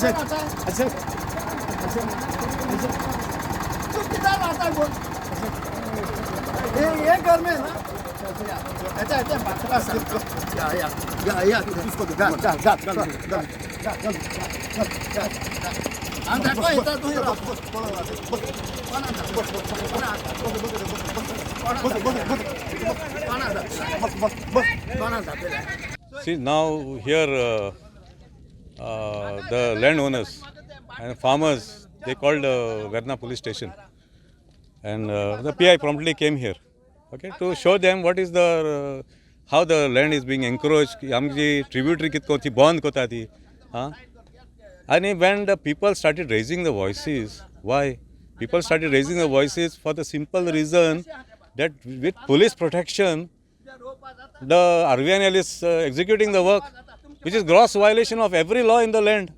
अच्छा अच्छा अच्छा. तू किधर रहता है, बोल. ये ये घर में ना. अच्छा अच्छा, या या या या, जा जा जा जा जा जा. आंदा कोई इतना तू ही रहो. See, now here the landowners and farmers, they called Verna police station, and the PI promptly came here, okay, to show them what is the how the land is being encroached. आमची tributary कितको ती बंद कोता ती, आं. आनी when the people started raising the voices, why people started raising the voices? For the simple reason that with police protection the RVNL is executing the work, which is gross violation of every law in the land.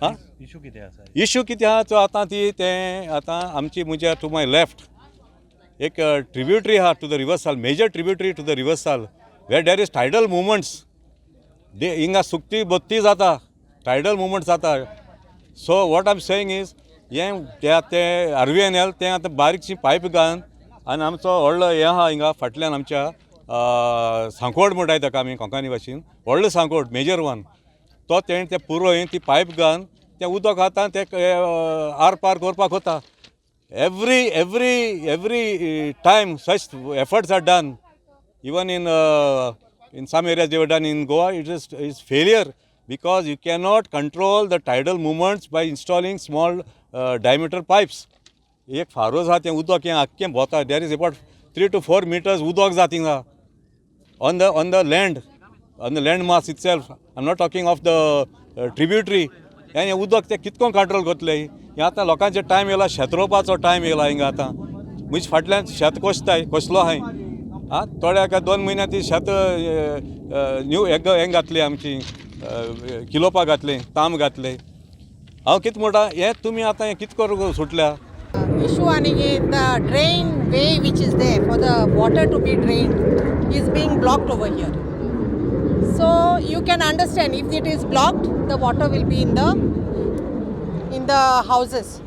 हा. Issue कितें आसा? Issue कितें आहा तो आतां ती तें आतां आमची म्हज्या टू my left एक ट्रिब्युटरी आहा to the river Sal, major tributary to the river Sal, where there is tidal movements. दे हिंगा सुकती बत्ती जाता, टायडल मुवमेंट जाता. So what I am saying is, हें ते तें आरवीएनएल तें आतां बारीकशी पायप घालून आनी आमचो व्हडलो हें आहा हिंगा फाटल्यान आमच्या सांकवड म्हणटाय ताका आमी कोंकणी भाशेन, व्हडलो सांकवड, मेजर वन, तो तेणें तें पुरोय ती पायप घालून तें उदक आतां तें आर पार करपाक वता. Every time such efforts are done, even in some areas they were done in Goa, it is failure because you cannot control the tidal movements by installing small diameter pipes. एक pharaoh आसा, तें उदक हें आख्खें भोंवता. There is about 3 to 4 meters उदक जाता थिंगा on the land, on the land mass itself. I am not talking of the tributary. हें उदक तें कितको कंट्रोल करतले? हें आतां लोकांचे टायम येयला, शेत रोवपाचो टायम येयला हिंगा. आतां म्हजे फाटल्यान शेत कोसताय, कसलो आहाय. आं, थोड्या 2 म्हयन्या ती शेत न्यू हें घातली आमची, किलोवपाक घातली, ताम घातले. हांव कितें म्हणटा, हें तुमी आतां हें कितें करूंक सुटल्या? Issue आणि the drain way which is there for the water to be drained is being blocked over here. So you can understand, if it is blocked, the water will be in the houses.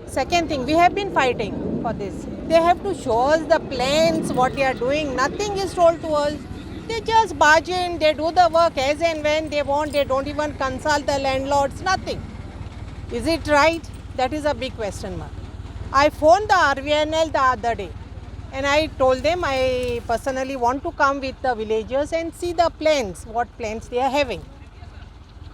Second thing, we have been fighting for this. They have to show us the plans, what they are doing. Nothing is told to us. They just barge in, they do the work as and when they want. They don't even consult the landlords, nothing. Is it right? That is a big question mark. I phoned the RVNL the other day and I told them I personally want to come with the villagers and see the plans, what plans they are having.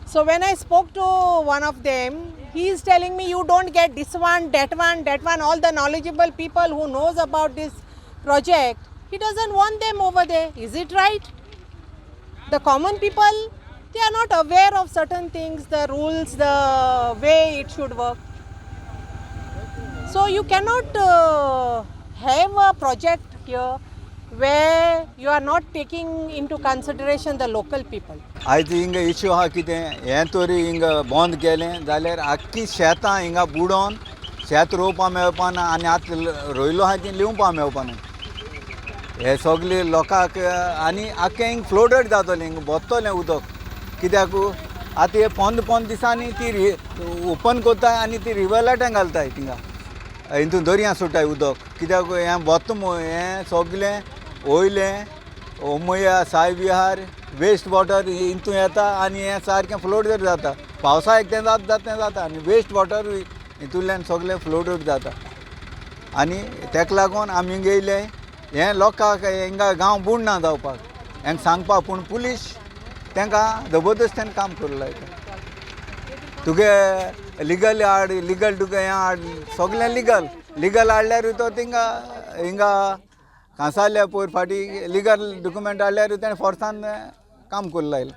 So when I spoke to one of them, he is telling me, "You don't get this one, that one, that one, all the knowledgeable people who knows about this project." He doesn't want them over there. Is it right? The common people, they are not aware of certain things, the rules, the way it should work. So you cannot have a project here where you are not taking into consideration the local people. आयज हिंगा issue आहा कितें, हें तरी हिंगा बंद केलें जाल्यार आख्खी शेतां हिंगा बुडोन शेत रोवपा मेळपा ना आनी आतां रोयलो आहा ती लिवपा मेळपा ना. हे सगळे लोकांक आनी आख्खें हिंग फ्लोडेड जातलें, हिंगा भोत्तलें उदक. कित्याक आतां हे पोंद पोंद दिसांनी ती ओपन करताय आनी ती रिवलाटां घालताय थिंगा, हितून दर्या सुट्टाय उदक. कित्याक हें भोत्ता हें सगलें वयलें ओमया, साई विहार वेस्ट वॉटर हितून येता आनी हें सारकें फ्लोडेड जाता. पावसा एक तें जाता तें जाता आनी वेस्ट वॉटर हितूंतल्यान सगळें फ्लोडेड जाता. आनी तेका लागून आमी येयले हें लोकांक हिंगा गांव बुडना जावपाक हेंका सांगपाक, पूण पुलीस तांकां जबरदस्तीन काम करूं लायता. तुगे लिगल हाड, लिगल तुगे हें हाड, सगळें लिगल लिगल हाडल्यार तो थिंगा हिंगा कांसावले पयर फाटीं लिगल डॉक्युमेंट हाडल्यार तेणें फोर्सान काम करूं लायलें.